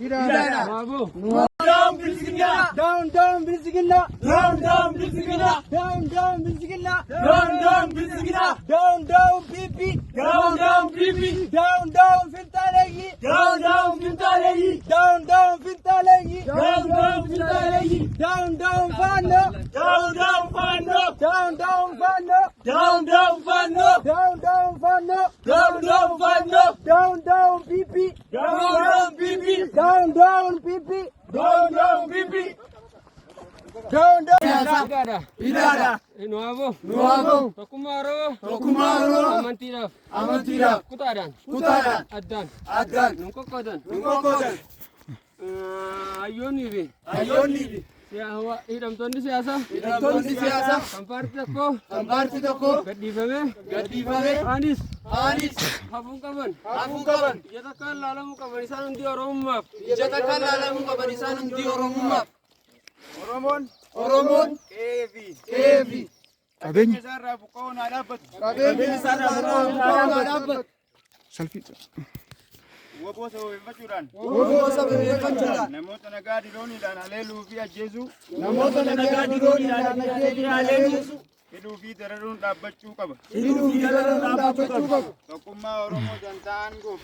Hidhaadha. Waaboo. Down Bilxiginnaa. Down down Bilxiginnaa. Down down Bilxiginnaa. Down down Bilxiginnaa. Down down Bilxiginnaa. Down down PP. Down down PP. Down down Finxaaleyyii. Down down Finxaaleyyii. Down down Finxaaleyyii. Down down Finxaaleyyii. Down down Faannoo. Down down Faannoo. Down down Faannoo. Down down Faannoo. Down down Faannoo. Down down Faannoo. Down down PP. Down down PP. Down down PP. Down down PP. Down down. Hidhaadha. Hidhaadha. Nuwaaboo. Nuwaaboo. Tokkummaa Oromoo. Tokkummaa Oromoo. Amantiidhaaf. Amantiidhaaf. Kutaadhaan. Kutaadhaan. Addaan. Addaan. Nun qoqqoodan. Nu qoqqoodan. Hayyoonnii fi Hayyoonnii fi hidhamtoonni siyaasaa. hidhamtoonni siyaasaa Kan paartii tokkoo kan paartii tokkoo gadhiifamee gadhiifamee kaanis kaanis hafuu qaban. hafuu qaban. Ija takkaan laalamuu qaban isaan hundi Oromummaaf. Ija takkaan laalamuu qaban isaan hundi Oromummaaf. Oromoon Oromoon qe'ee fi qe'ee fi qabeenya isaarraa buqqa'uun haa dhaabbatu. qabeenya isaarraa buqqa'uun haa dhaabbatu. WBO sababeeffachuudhaan WBO sababeeffachuudhaan namoota nagaa dirooniidhaan haleeluu fi ajjeesuu, namoota nagaa dirooniidhaan haleeluu, hidhuu fi dararuun dhaabbachuu qaba. hidhuu fi dararuun dhaabbachuu qabu. Tokkummaa Oromoo dantaa aangoof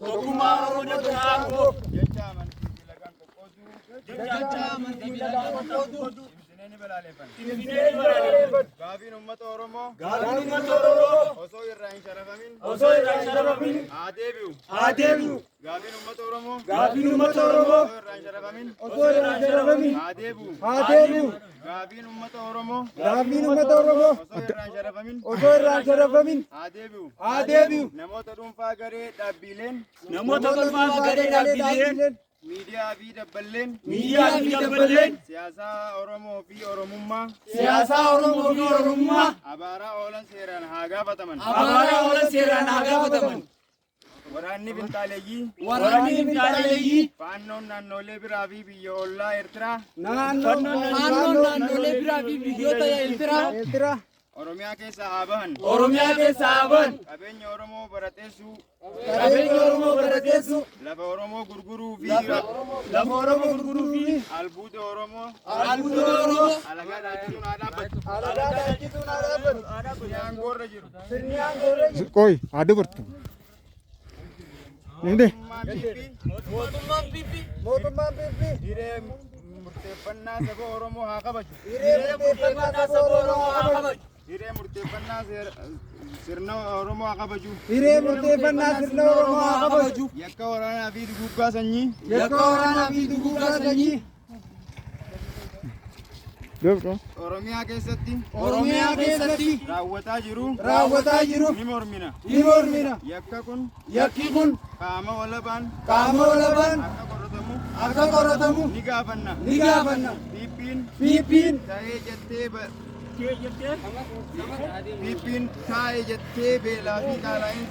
Tokkummaa Oromoo dantaa aangoof jecha amantii fi lagaan qoqqooduu jecha amantii fi lagaan qoqqooduu cimsinee ni balaaleffanna. cimsinee ni balaaleffanna. Gaafiin uummata Oromoo Gaafiin uummata Oromoo osoo irraa hin sharafamin osoo irraa hin sharafamin haa deebi'u. haa deebi'u. Gaafiin uummata Oromoo Gaafiin uummata Oromoo osoo irraa hin sharafamin osoo irraa hin sharafamin haa deebi'u. haa deebi'u. Gaafiin uummata Oromoo Gaafiin uummata Oromoo osoo irraa hin sharafamin osoo irraa hin sharafamin haa deebi'u. haa deebi'u. Namoota dhuunfaa, garee, dhaabbileen Namoota dhuunfaa, garee, dhaabbileen miidiyaa fi dabballeen miidiyaa fi dabballeen siyaasaa Oromoo fi Oromummaa siyaasaa Oromoo fi Oromummaa abaaraa oolan seeraan haa gaafataman. abaaraa oolan seeraan haa gaafataman. Waraanni finxaaleeyyii Waraanni finxaaleeyyii Faannoon naannolee biraa fi biyya ollaa Eertiraa Faannoon naannolee biraa fi biyyoota Eertiraa Oromiyaa keessaa haa bahan. Oromiyaa keessaa haa bahan. Qabeenya Oromoo barateessuu, Qabeenya Oromoo barateessuu, lafa Oromoo gurguruu fi lafa Oromoo gurguruu fi albuuda Oromoo albuuda Oromoo alagaa dhaalchisuun haa dhaabbatu. alagaa dhaalchisuun haa dhaabbatu. Sirni aangoorra jiru. Sirni aangoorra jiru. Qoy, haa dubartu. Ninde? Mootummaan PP Mootummaan PP Mootummaan PP hiree murteeffannaa saba Oromoo haa kabaju. Hiree murteeffannaa saba Oromoo haa kabaju. Hiree murteeffannaa sirna Oromoo haa kabaju. Hiree murteeffannaa sirna Oromoo haa kabaju. Yakka waraanaa fi duguuggaa sanyii Yakka waraanaa fi duguuggaa sanyii Dubartu. Oromiyaa keessatti Oromiyaa keessatti raawwataa jiru raawwataa jiru ni mormina. ni mormina. Yakka kun Yakki kun qaama walabaan qaama walabaan akka qoratamu akka qoratamu ni gaafanna. ni gaafanna. PP'n PP'n ta'ee jettee PP'n taa'ee jettee beelaa fi qaala'iinsa